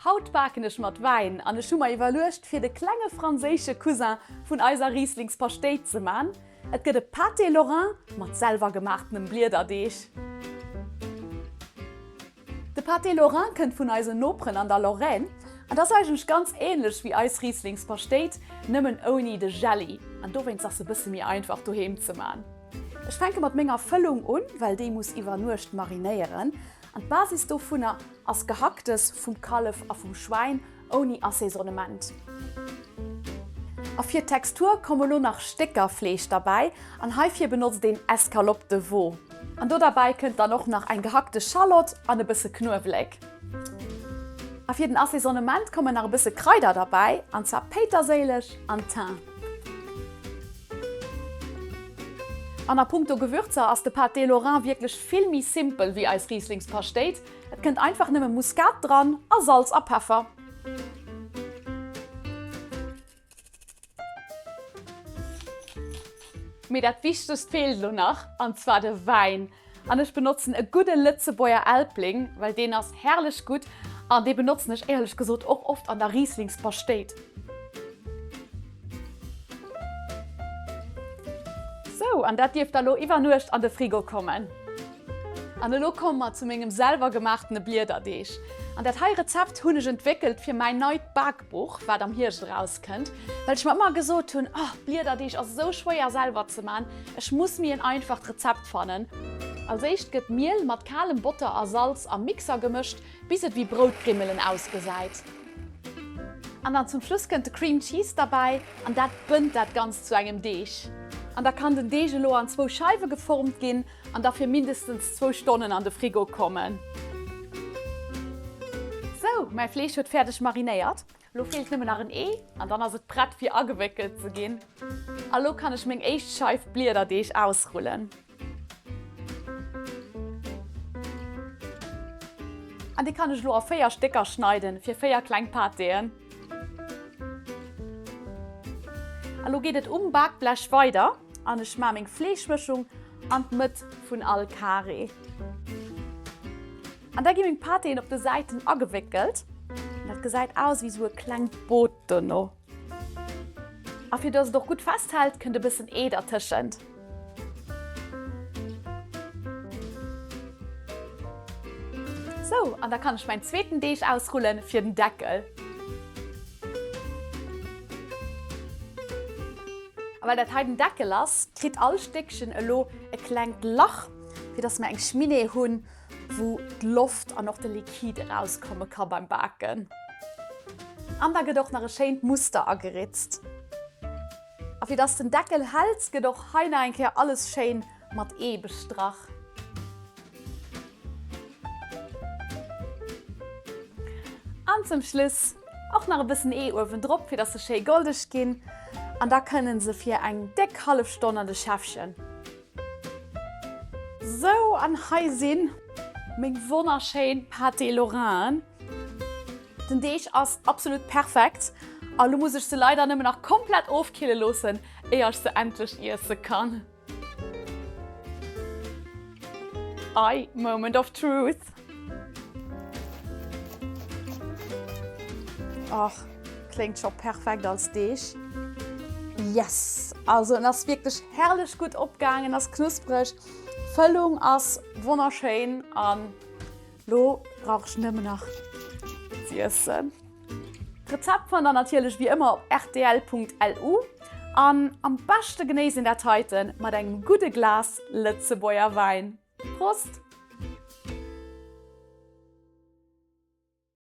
Haut baken ech mat Wäin an ech hu mer iwwerluecht fir de klenge franséische Cousin vun eiser Rieslingspaschtéit ze man. Et gëtt e Pâté Lorrain mat selwer gemaachtenem Bliederdeeg. De Pâté Lorrain kënnt vun eisen Noperen an der Lorraine an ass eigentlech ganz ähnlech wéi eis Rieslingspaschtéit, nëmmen ouni de Jelli an dowéinst ass se bësse méi einfach doheem ze man. Ech fänke mat menger Fëllung un, well déi muss iwwer Nuecht marinéieren an d'Basis dovunner ass Gehacktes vum Kallef a vum Schwäin ouni Assaisonnement. A fir d'Textur komme lo nach Stécker Fleesch derbäi an heifir benotzt een Escalope de Veau. An do derbäi kënnt dann och nach eng gehackte Schallott an e bësse Knuewelek. A fir den Assaisonnement kommen nach e bësse Kraider derbäi an zwar Péiterséileg an Thym. An a punkto Gewürzer ass de Pâté Lorrain wierklech vill méi simpel wéi eis Rieslingspaschtéit. Et kënnt einfach nëmme Muskat dran a Salz a Peffer. Mee dat wichtegst feelt elo nach, an zwar de Wäin. An ech benotzen e gudde Lëtzebuerger Elbling, well deen ass herrlech gutt an dee benotzen ech éierlech gesot och oft an der Rieslingspaschtéit. Sou, an dat dierf da lo iwwer Nuecht an de Frigo kommen. An elo komme mer zu mengem selwer gemaachtene Bliederdeeg. An dat hei Rezept hunn ech entwéckelt fir mäin neit Bakbuch, wat am Hierscht erauskënnt, well ech mer ëmmer gesot hunn, Oh, Bliederdeeg ass esou schwéier selwer ze man, ech muss mir en einfacht Rezept fannen. Als éischt gëtt Miel mat kalem Botter a Salz am Mixer gemëscht, bis et wéi Broutgrimmelen ausgesäit. An dann zum Schluss kënnt de Cream Cheese derbäi an dat bënnt dat Ganzt zu engem Deeg. An da kann den Deeg elo an zwou Scheiwe geformt ginn an da fir mindestens zwou Stonnen an de Frigo kommen. Sou, mäi Fleesch huet fäerdeg marinéiert. Elo feelt nëmmen nach en Ee an dann ass et prett fir agewéckelt ze ginn. A lo kann ech meng éischt Scheif Bliederdeeg ausrullen. An déi kann ech elo a 4 Stécker schneiden, fir 4 kleng Pâtéen. A lo geet et um Bakblech weider an ech maa meng Fleeschmëschung an d'Mëtt vun all Carré. An da gi meng Pâtéen op de Säiten agewéckelt. An dat gesäit aus wéi sou e klengt Boot dono. A fir dass et och gutt festhält, kënnt e bëssen Ee dertëschent. Sou, an da kann ech mäin zweeten Deeg ausrullen fir den Deckel. A well dat hei den Deckel ass, kritt all Stéckchen elo e klengt Lach, fir dass mer eng Cheminée hunn, wou d'Loft an och de Liquide erauskomme ka beim Baken. An da gëtt och nach e schéint Muster ageritzt. A fir dass den Deckel hält, gëtt och hei nach eng Kéier alles schéin mat Ee bestrach. An zum Schluss och nach e bëssen Ee uewendrop, fir dass se schéi goldeg ginn. An da kënnen se fir eng déck hallef Stonn an de Schäffchen. Sou, an hei sinn meng wonnerschéin Pâté Lorrainen. Den Deeg ass absolut perfekt a lo muss ech se leider nëmmen nach komplett ofkille loossen, éier ech se endlech iesse kann. Ei, moment of truth. Och, kléngt scho perfekt als Deeg. Yes! Also en ass wierklech herrlech gutt opgaangen, ass knuspreg, d'Fëllung ass wonnerschéin an Lo brauch ech nëmmen nach z'iessen. D'Rezept fannt der natierlech wéi ëmmer op rtl.lu an am beschte genéisst een dat heiten mat engem gudde Glas Lëtzebuerger Wäin. Prost!